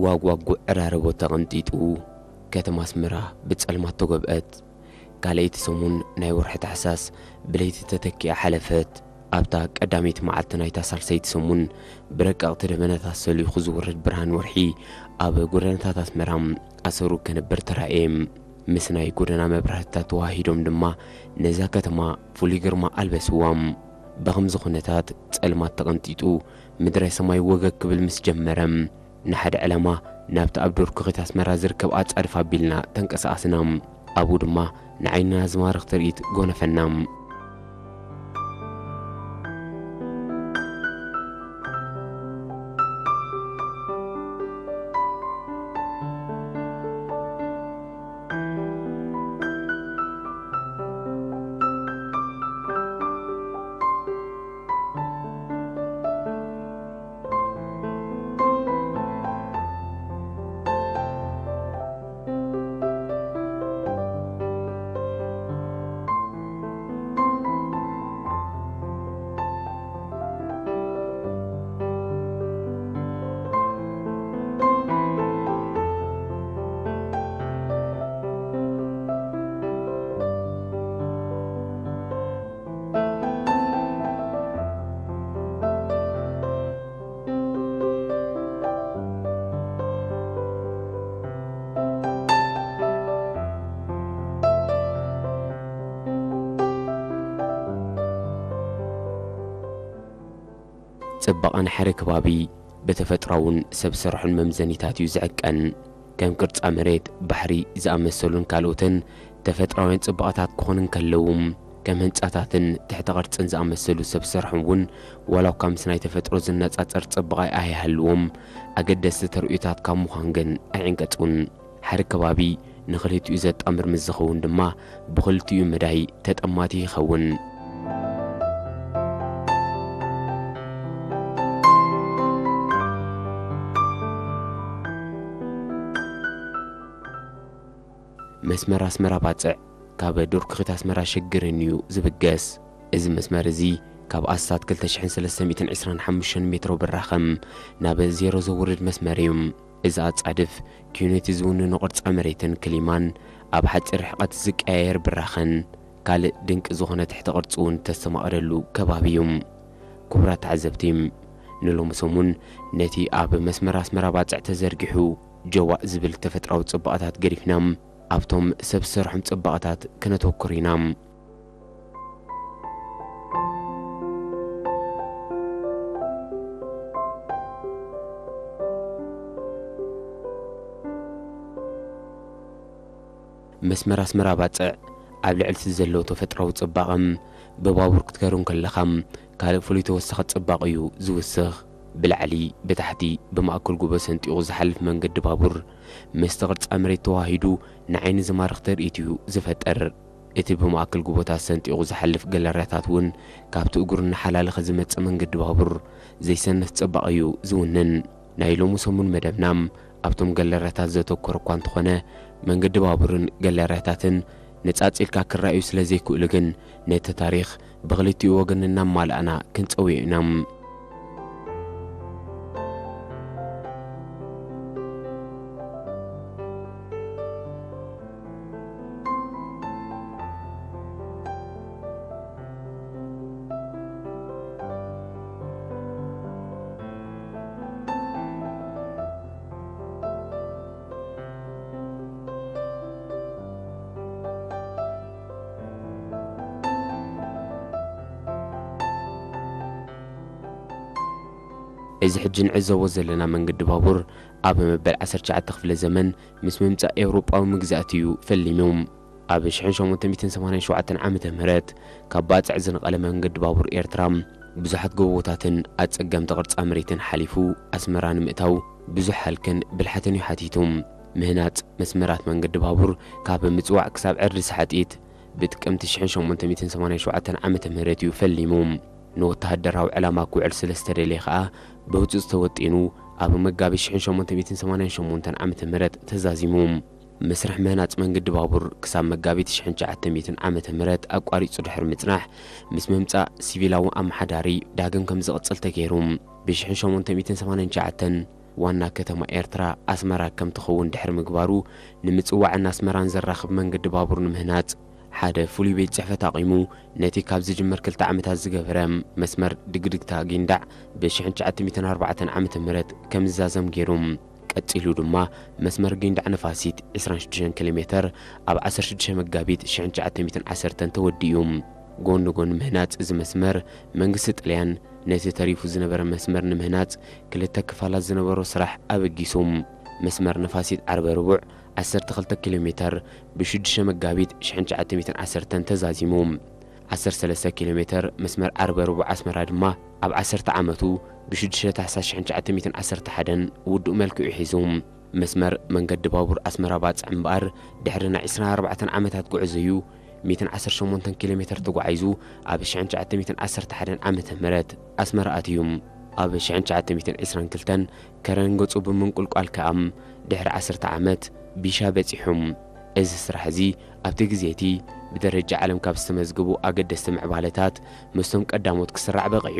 ዋጉዋጉ ዕራረቦ ተቐንጢጡ፣ ከተማ ኣስመራ ብጸልማት ተጎብአት። ካልኣይቲ ሰሙን ናይ ወርሒ ታሕሳስ ብለይቲ ተተኪኣ ሓለፈት። ኣብታ ቀዳመይቲ መዓልቲ ናይታ ሳልሰይቲ ሰሙን ብረቀቕቲ ደበናታት ሰሊኹ ዝወርድ ብርሃን ወርሒ ኣብ ጎደናታት ኣስመራ ኣሰሩ ከንብር ተራእየ። ምስ ናይ ጎደና መብራህትታት ተዋሂዶም ድማ ነዛ ከተማ ፍሉይ ግርማ ኣልበስዋ። ብኸምዚ ኩነታት ጸልማት ተቐንጢጡ ምድረ ሰማይ ወገግ ክብል ምስ ጀመረ፣ ንሓደ ዕላማ ናብቲ ኣብ ዶርኩኺት ኣስመራ ዝርከብ ኣጻድፍ ኣቢልና ተንቀሳቐስና። ኣብኡ ድማ ንዓይንና ዝማርኽ ትርኢት ጎነፈና። ጽባቐ ንሓደ ከባቢ ብተፈጥሮኣውን ሰብ ሰርሑን መምዘኒታት እዩ ዝዕቀን። ከም ቅርጻ መሬት፣ ባሕሪ ዝኣመሰሉን ካልኦትን ተፈጥሮኣውያን ጽባቐታት ክኾኑ እንከለዉ፣ ከም ህንጻታትን ትሕተ ቅርጽን ዝኣመሰሉ ሰብ ሰርሖም እውን ዋላ እኳ ምስ ናይ ተፈጥሮ ዝነጻጸር ጽባቐ ኣይሃልዎም፣ ኣገደስቲ ተርእዮታት ካብ ምዃን ግን ኣይዕንቀጹን። ሓደ ከባቢ ንኽልቲኡ ዘጣምር ምስ ዝኸውን ድማ ብኽልቲኡ መዳይ ተጠማቲ ይኸውን። መስመር ኣስመራ ባጽዕ ካብ ዶርኩኺት ኣስመራ ሽግርን እዩ ዝብገስ። እዚ መስመር እዚ ካብ ኣስታት ክልተ ሽሕን ሰለስተ ሚእትን ዕስራን ሓሙሽተን ሜትሮ ብራኸ ናብ ዜሮ ዘውርድ መስመር እዩ። እዚ ኣጻድፍ ኪዩኒቲ ዝውንኑ ቅርጻ መሬትን ክሊማን ኣብ ሓጺር ርሕቀት ዝቀያየር ብራኸን ካልእ ድንቂ ዝኾነ ትሕተ ቅርጺ እውን ተስተማቕረሉ ከባቢ እዩ። ክቡራት ተዓዘብቲ፣ ንሎሚ ሰሙን ነቲ ኣብ መስመር ኣስመራ ባጽዕ ተዘርጊሑ ጀዋእ ዝብል ተፈጥራዊ ጽባቐታት ገዲፍና ኣብቶም ሰብ ሰርሖም ጽባቐታት ከነተኩር ኢና። መስመር ኣስመራ ባጽዕ ኣብ ልዕሊ እቲ ዘለዎ ተፈጥሮኣዊ ጽባቐ ብባቡር ክትከዶ እንከለኻ ካልእ ፍሉይ ተወሳኺ ጽባቐ እዩ ዝውስኽ። ብላዕሊ፣ ብታሕቲ፣ ብማእከል ጎቦ ሰንጢቑ ዝሓልፍ መንገዲ ባቡር ምስቲ ቅርጻ መሬት ተዋሂዱ ንዓይኒ ዝማርኽ ትርኢት እዩ ዝፈጥር። እቲ ብማእከል ጎቦታት ሰንጢቑ ዝሓልፍ ገለርያታት እውን ካብቲ እግሩ እናሓላለኸ ዝመጽእ መንገዲ ባቡር ዘይሰንፍ ጽባቐ እዩ ዝውንን። ናይ ሎሚ ሰሙን መደብና ኣብቶም ገለርያታት ዘተኮረ እኳ እንተኾነ፣ መንገዲ ባቡርን ገለርያታትን ነጻጺልካ ክረኣዩ ስለ ዘይክእሉ ግን ነቲ ታሪኽ ብኽልቲኡ ወገን እናማላእና ክንጸውዮ ኢና። እዚ ሕጂ ንዕዘቦ ዘለና መንገዲ ባቡር ኣብ መበል ዓሰርተ ትሽዓተ ክፍለ ዘመን ምስ ምምጻእ ኤውሮጳዊ መግዛእቲ እዩ ፈሊሙ። ኣብ ሽሕን ሸሞንተ ሚእትን ሰማንያን ሸውዓተን ዓመተ ምህረት ካብ ባጽዕ ዝነቐለ መንገዲ ባቡር ኤርትራ ብዙሓት ጎቦታትን ኣጸገምቲ ቅርጻ መሬትን ሓሊፉ ኣስመራ ንምእታው ብዙሕ ሃልክን ብልሓትን እዩ ሓቲቱ። ምህናጽ መስመራት መንገዲ ባቡር ካብ ምጽዋዕ ክሳብ ዕርዲ ሳሕጢት ብጥቅምቲ ሽሕን ሸሞንተ ሚእትን ሰማንያን ሸውዓተን ዓመተ ምህረት እዩ ፈሊሙ። ንወተሃደራዊ ዕላማ ክውዕል ስለ ዝተደልየ ከኣ ብህጹጽ ተወጢኑ ኣብ መጋቢት ሽሕን ሸሞንተ ሚእትን ሰማንያን ሸሞንተን ዓመተ ምህረት ተዛዚሙ። መስርሕ ምህናጽ መንገዲ ባቡር ክሳብ መጋቢት ሽሕን ትሽዓተ ሚእትን ዓመተ ምህረት ኣቋሪጹ ድሕሪ ምጽናሕ፣ ምስ ምምጻእ ሲቪላዊ ኣመሓዳሪ ዳግም ከም ዝቕጽል ተገይሩ። ብሽሕን ሸሞንተ ሚእትን ሰማንያን ትሽዓተን ዋና ከተማ ኤርትራ ኣስመራ ከም ትኸውን ድሕሪ ምግባሩ፣ ንምጽዋዕን ኣስመራን ዘራኽብ መንገዲ ባቡር ንምህናጽ ሓደ ፍሉይ ቤት ጽሕፈት ኣቒሙ። ነቲ ካብ ዝጅምር ክልተ ዓመታት ዝገበረ መስመር ድግድግታ ጊንዳዕ ብ ሽሕን ትሽዓተ ሚእትን ኣርባዕተን ዓመተ ምህረት ከም ዝዛዘም ገይሩ። ቀጺሉ ድማ መስመር ጊንዳዕ ንፋሲት ዕስራን ሽዱሽተን ኪሎ ሜተር ኣብ ዓሰርተ ሽዱሽተ መጋቢት ሽሕን ትሽዓተ ሚእትን ዓሰርተን ተወዲኡ። ጎኒ ጎኒ ምህናጽ እዚ መስመር፣ መንግስቲ ጥልያን ነቲ ተሪፉ ዝነበረ መስመር ንምህናጽ ክልተ ክፋላት ዝነበሮ ስራሕ ኣበጊሱ። መስመር ንፋሲት ዓርበ ርቡዕ ዓሰርተ ክልተ ኪሎ ሜተር ብ ሽዱሽተ መጋቢት ሽሕን ትሽዓተ ሚእትን ዓሰርተን ተዛዚሙ። ዓሰርተ ሰለስተ ኪሎ ሜተር መስመር ዓርበ ርቡዕ ኣስመራ ድማ ኣብ ዓሰርተ ዓመቱ ብ ሽዱሽተ ታሕሳስ ሽሕን ትሽዓተ ሚእትን ዓሰርተ ሓደን ውዱእ መልክዑ ሒዙ። መስመር መንገዲ ባቡር ኣስመራ ባጽዕ እምበኣር፣ ድሕሪ ናይ ዕስራን ኣርባዕተን ዓመታት ጉዕዞ'ዩ ሚእትን ዓሰርተ ሸሞንተን ኪሎ ሜተር ተጓዒዙ ኣብ ሽሕን ትሽዓተ ሚእትን ዓሰርተ ሓደን ዓመተ ምህረት ኣስመራ ኣትዩ። ኣብ ሽሕን ትሽዓተ ሚእትን ዕስራን ክልተን ከረን ገጹ ብምንቁልቋል ከኣ ድሕሪ ዓሰርተ ዓመት ቢሻ በጺሑ። እዚ ስራሕ እዚ ኣብቲ ግዜ እቲ ብደረጃ ዓለም ካብ ዝተመዝገቡ ኣገደስቲ ምዕባለታት ምስቶም ቀዳሞት ክስራዕ በቒዑ።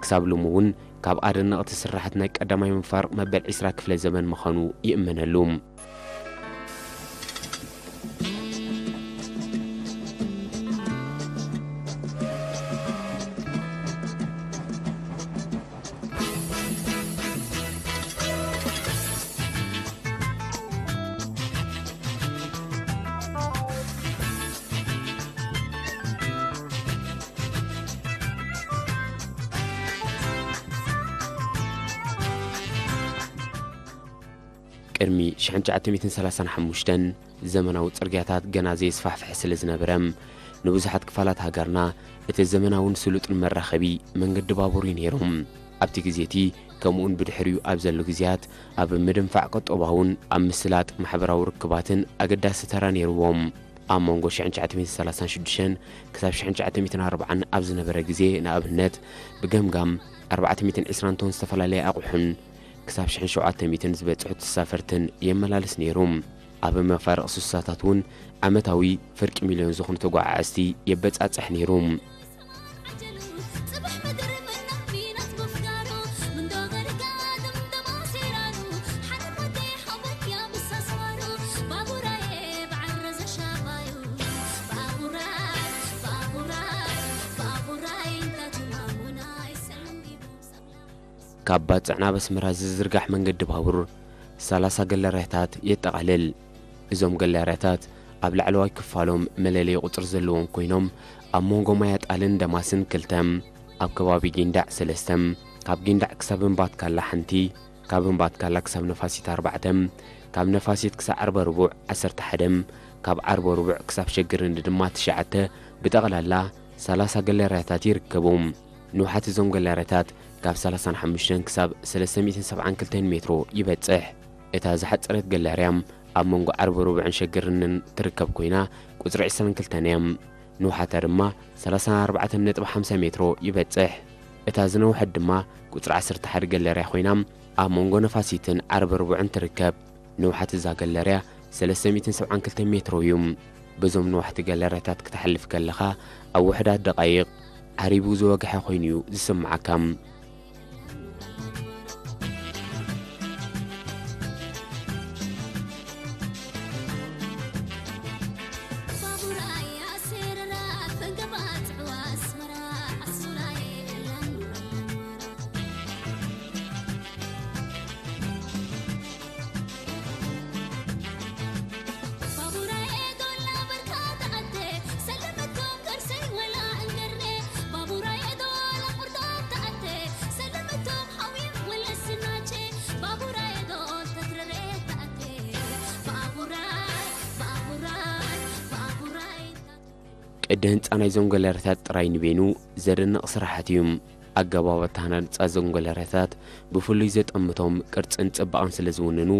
ክሳብ ሎሚ እውን ካብ ኣደነቕቲ ስራሓት ናይ ቀዳማይ ምፋርቕ መበል ዕስራ ክፍለ ዘመን ምዃኑ ይእመነሉ። ቅድሚ ሽሕን ትሽዓተ ሚእትን ሰላሳን ሓሙሽተን ዘመናዊ ጽርግያታት ገና ዘይስፋሕፍሐ ስለ ዝነበረ፣ ንብዙሓት ክፋላት ሃገርና እቲ ዘመናውን ስሉጥን መራኸቢ መንገዲ ባቡር እዩ ነይሩ። ኣብቲ ግዜ እቲ፣ ከምኡውን ብድሕሪኡ ኣብ ዘሎ ግዜያት፣ ኣብ ምድንፋዕ ቁጠባውን ኣብ ምስላጥ ማሕበራዊ ርክባትን ኣገዳሲ ተራ ነይርዎም። ኣብ መንጎ ሽሕን ትሽዓተ ሚእትን ሰላሳን ሽዱሽተን ክሳብ ሽሕን ትሽዓተ ሚእትን ኣርባዓን ኣብ ዝነበረ ግዜ፣ ንኣብነት፣ ብገምጋም ኣርባዕተ ሚእትን ዕስራን ቶን ዝተፈላለየ ኣቑሑን ክሳብ ሽሕን ሸውዓተ ሚእትን ዝበጽሑ ተሳፈርትን የመላልስ ነይሩ። ኣብ መፋርቕ ስሳታት እውን ዓመታዊ ፍርቂ ሚልዮን ዝኾኑ ተጓዓዓዝቲ የበጻጽሕ ነይሩ። ካብ ባጽዕ ናብ ኣስመራ ዝዝርጋሕ መንገዲ ባቡር ሰላሳ ገለርያታት የጠቓልል። እዞም ገለርያታት ኣብ ላዕለዋይ ክፋሎም መለለዪ ቁጽሪ ዘለዎም ኮይኖም፣ ኣብ መንጎ ማያጣልን ደማስን ክልተ፣ ኣብ ከባቢ ጊንዳዕ ሰለስተ፣ ካብ ጊንዳዕ ክሳብ እምባትካላ ሓንቲ፣ ካብ እምባትካላ ክሳብ ነፋሲት ኣርባዕተ፣ ካብ ነፋሲት ክሳብ ዓርበ ርቡዕ ዓሰርተ ሓደ፣ ካብ ዓርበ ርቡዕ ክሳብ ሸግርኒ ድማ ትሽዓተ፣ ብጠቕላላ ሰላሳ ገለርያታት ይርከቡ። ንውሓት እዞም ገለርያታት ካብ ሰላሳን ሓሙሽተን ክሳብ ሰለስተ ሚእትን ሰብዓን ክልተን ሜትሮ ይበጽሕ። እታ ዝሓጸረት ገለርያ ኣብ መንጎ ዓርበ ርቡዕን ሸግርንን ትርከብ ኮይና፣ ቁጽሪ ዕስራን ክልተን እያ። ንውሓታ ድማ ሰላሳን ኣርባዕተን ነጥቢ ሓምሳ ሜትሮ ይበጽሕ። እታ ዝነውሐት ድማ ቁጽሪ ዓሰርተ ሓደ ገለርያ ኮይና፣ ኣብ መንጎ ነፋሲትን ዓርበ ርቡዕን ትርከብ። ንውሓት እዛ ገለርያ ሰለስተ ሚእትን ሰብዓን ክልተን ሜትሮ እዩ። በዞም ነዋሕቲ ገለርያታት ክትሓልፍ ከለኻ፣ ኣብ ውሑዳት ደቓይቕ ዓሪቡ ዝወግሐ ኮይኑ እዩ ዝስምዓካ። ቅዲ ህንጻ ናይዞም ገለርያታት ጥራይ ንበይኑ ዘደንቕ ስራሓት እዩ። ኣገባብ ኣተሃናንጻ እዞም ገለርያታት ብፍሉይ ዘጠምቶም ቅርጽን ጽባቐን ስለ ዝውንኑ፣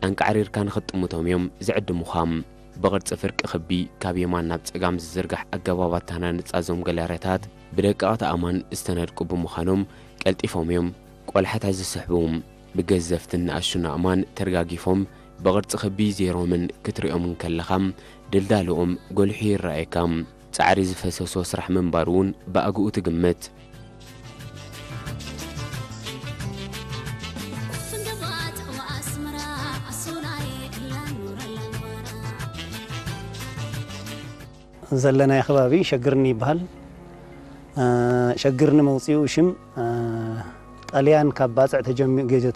ኣንቃዕሪርካ ንኽትጥምቶም እዮም ዝዕድሙኻ። ብቕርጺ ፍርቂ ክቢ ካብ የማን ናብ ጸጋም ዝዝርጋሕ ኣገባብ ኣተሃናንጻ እዞም ገለርያታት ብደቀቕቲ ኣእማን ዝተነድቁ ብምዃኖም ቀልጢፎም እዮም ቆላሕታ ዝስሕቡ። ብገዘፍትን ንኣሽቱን ኣእማን ተደጋጊፎም ብቕርጺ ክቢ ዜሮምን ክትሪኦም እንከለኻ ድልዳልኦም ጎሊሑ ይረኣየካ። ጻዕሪ ዝፈሰሶ ስራሕ ምንባሩ እውን ብኣግኡ ትግምት። ዘለናዮ ከባቢ ሸግርኒ ይበሃል። ሸግርኒ መውፅኡ ሽም ጣልያን ካብ ባፅዕ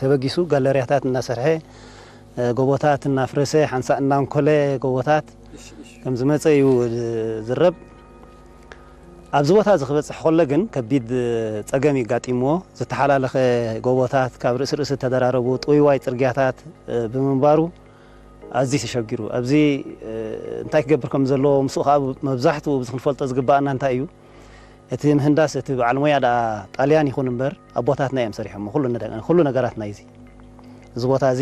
ተበጊሱ ጋለርያታት እናሰርሐ ጎቦታት እናፍረሰ ሓንሳእ እናንኮለ ጎቦታት ከም ዝመፀ እዩ ዝረብ። ኣብዚ ቦታ እዚ ክበፅሕ ከሎ ግን ከቢድ ፀገም ይጋጢምዎ። ዝተሓላለኸ ጎቦታት ካብ ርእሲ ርእሲ ተደራረቡ ጥውይዋይ ፅርግያታት ብምንባሩ ኣዝዩ ተሸጊሩ ኣብዚ እንታይ ክገብር ከም ዘለዎ ምስኡ ከዓ መብዛሕትኡ እዚ ክንፈልጦ ዝግባኣና እንታይ እዩ? እቲ ምህንዳስ እቲ በዓል ሞያ ደኣ ጣልያን ይኹን እምበር ኣቦታትና እዮም ሰሪሖሞ ኩሉ ነገራት ናይዚ እዚ ቦታ እዚ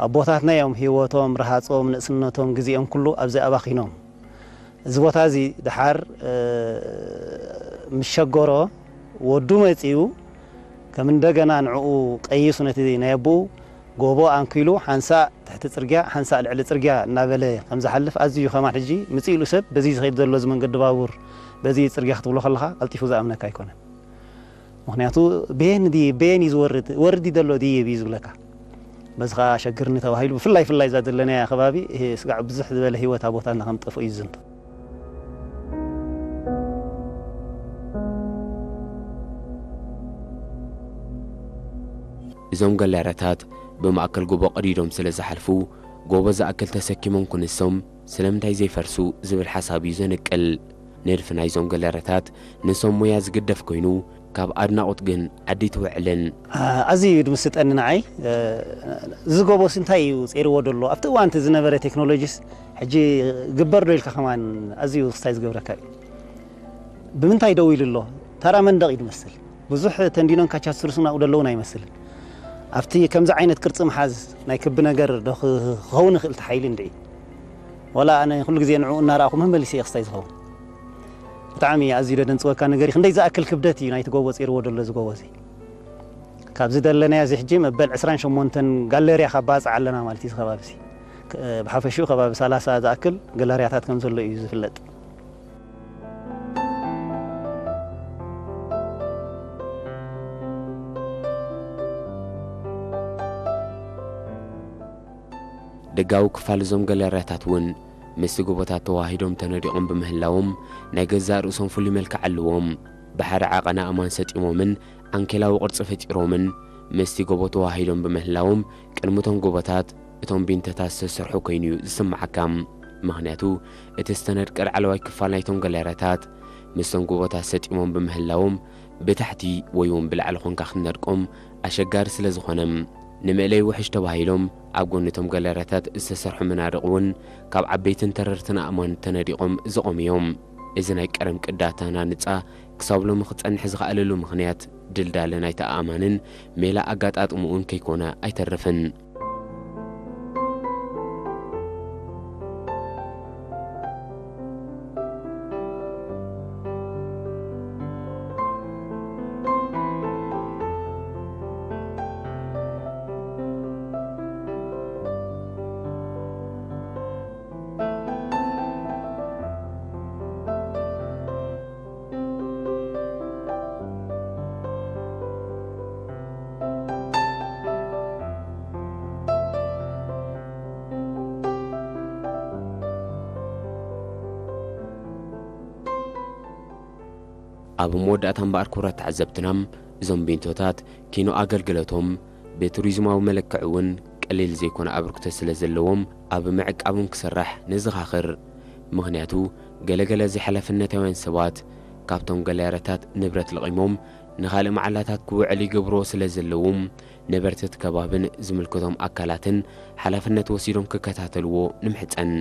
ኣቦታትና እዮም ህይወቶም፣ ረሃጾም፣ ንእስነቶም፣ ግዜኦም ኩሉ ኣብዚ ኣባኺኖም። እዚ ቦታ እዚ ደሓር ምስ ሸገሮ ወዱ መጺኡ ከም እንደገና ንዕኡ ቀይሱ ነቲ ናይ ኣቦኡ ጎቦ ኣንኪሉ ሓንሳእ ትሕቲ ጽርግያ ሓንሳእ ልዕሊ ጽርግያ እናበለ ከም ዝሓልፍ ኣዝዩ ከማን ሕጂ ምጽእ ኢሉ ሰብ በዚ ዝኸይድ ዘሎ እዚ መንገዲ ባቡር በዚ ጽርግያ ክትብሎ ከለኻ ቀልጢፉ ዝኣምነካ ኣይኮነን። ምክንያቱ በየን ድየ በየን እዩ ዝወርድ ወርድ እዩ ዘሎ ድየ እዩ ዝብለካ። በዚ ከዓ ሸግርኒ ተባሂሉ ብፍላይ ፍላይ እዛ ዘለናያ ከባቢ ይሄ ስጋዕ ብዙሕ ዝበለ ህይወት ኣቦታትና ከም ጠፍኡ እዩ ዝዝንቱ። እዞም ገላረታት ብማእከል ጎቦ ቀዲዶም ስለ ዝሓልፉ ጎቦ ዝኣክል ተሰኪሞም ክንሶም ስለምንታይ ዘይፈርሱ ዝብል ሓሳብ እዩ ዘንቅል። ንድፊ ናይዞም ገላረታት ንሶም ሞያ ዝግደፍ ኮይኑ ካብ ኣድናቑት ግን ዓዲ ትውዕልን። ኣዝዩ እዩ ድምስጠኒ ንዓይ። እዚ ጎቦስ እንታይ እዩ ጸይርዎ ደሎ ኣብቲ እዋንቲ ዝነበረ ቴክኖሎጂስ ሕጂ ግበር ዶ ኢልካ ከማን ኣዝዩ ክስታይ ዝገብረካ እዩ። ብምንታይ ደው ኢሉ ኣሎ? ተራ መንደቕ እዩ ድመስል። ብዙሕ ተንዲኖን ካቻስሩስን ኣብኡ ደለውን ኣይመስልን። ኣብቲ ከምዚ ዓይነት ቅርጺ ምሓዝ ናይ ክቢ ነገር ዶ ክኸውን ይኽእል እቲ ሓይሊ እንድዒ? ወላ ኣነ ኩሉ ግዜ ንዕኡ እናረኣኹ መመሊሰ እየ ክስታይ ዝኸውን። ብጣዕሚ ኣዝዩ ደደንጽወካ ነገር እዩ። ክንደይ ዝኣክል ክብደት እዩ ናይቲ ጎቦ ጸይርዎ ደሎ እዚ ጎቦ እዚ። ካብዚ ደለናዮ እዚ ሕጂ መበል ዕስራን ሸሞንተን ጋለርያ ካብ ባጽዕ ኣለና ማለት እዩ እዚ ከባቢ እዚ። ብሓፈሽኡ ከባቢ ሰላሳ ዝኣክል ገላርያታት ከም ዘሎ እዩ ዝፍለጥ። ደጋዊ ክፋል እዞም ገለርያታት እውን ምስቲ ጎቦታት ተዋሂዶም ተነዲቖም ብምህላዎም ናይ ገዛእ ርእሶም ፍሉይ መልክዕ ኣለዎም። ብሓደ ዓቐን ኣእማን ሰጢሞምን ዓንኬላዊ ቅርጺ ፈጢሮምን ምስቲ ጎቦ ተዋሂዶም ብምህላዎም ቅድሚ እቶም ጎቦታት እቶም ቢንቶታት ዝተሰርሑ ኮይኑ እዩ ዝስምዓካ። ምኽንያቱ እቲ ዝተነድቀ ላዕለዋይ ክፋል ናይቶም ገለርያታት ምስቶም ጎቦታት ሰጢሞም ብምህላዎም ብታሕቲ ወይ እውን ብላዕሊ ኾንካ ክትነድቆም ኣሸጋሪ ስለ ዝኾነ ንምእለይ ውሕጅ ተባሂሎም ኣብ ጎኒ እቶም ገለርያታት ዝተሰርሑ መናድቕ እውን ካብ ዓበይትን ተረርትን ኣእማን ተነዲቖም ዝቖሙ እዮም። እዚ ናይ ቀደም ቅዲ ኣተሃናንጻ ክሳብ ሎሚ ክጸንሕ ዝኸኣለሉ ምኽንያት ድልዳለ ናይቲ ኣእማንን ሜላ ኣጋጣጥምኡን ከይኮነ ኣይተርፍን። ኣብ መወዳእታ እምበኣር ክቡራት ተዓዘብትና እዞም ቢንቶታት ኪኖ ኣገልግሎቶም ብቱሪዝማዊ መለክዒ እውን ቀሊል ዘይኮነ ኣበርክቶ ስለ ዘለዎም ኣብ ምዕቃቦም ክስራሕ ነዘኻኽር። ምኽንያቱ ገለገለ ዘይሓላፍነታውያን ሰባት ካብቶም ገላረታት ንብረት ለቒሞም ንኻልእ መዓላታት ክውዕል ይገብርዎ ስለ ዘለዉ ነበርቲ እቲ ከባብን ዝምልከቶም ኣካላትን ሓላፍነት ወሲዶም ክከታተልዎ ንምሕጸን።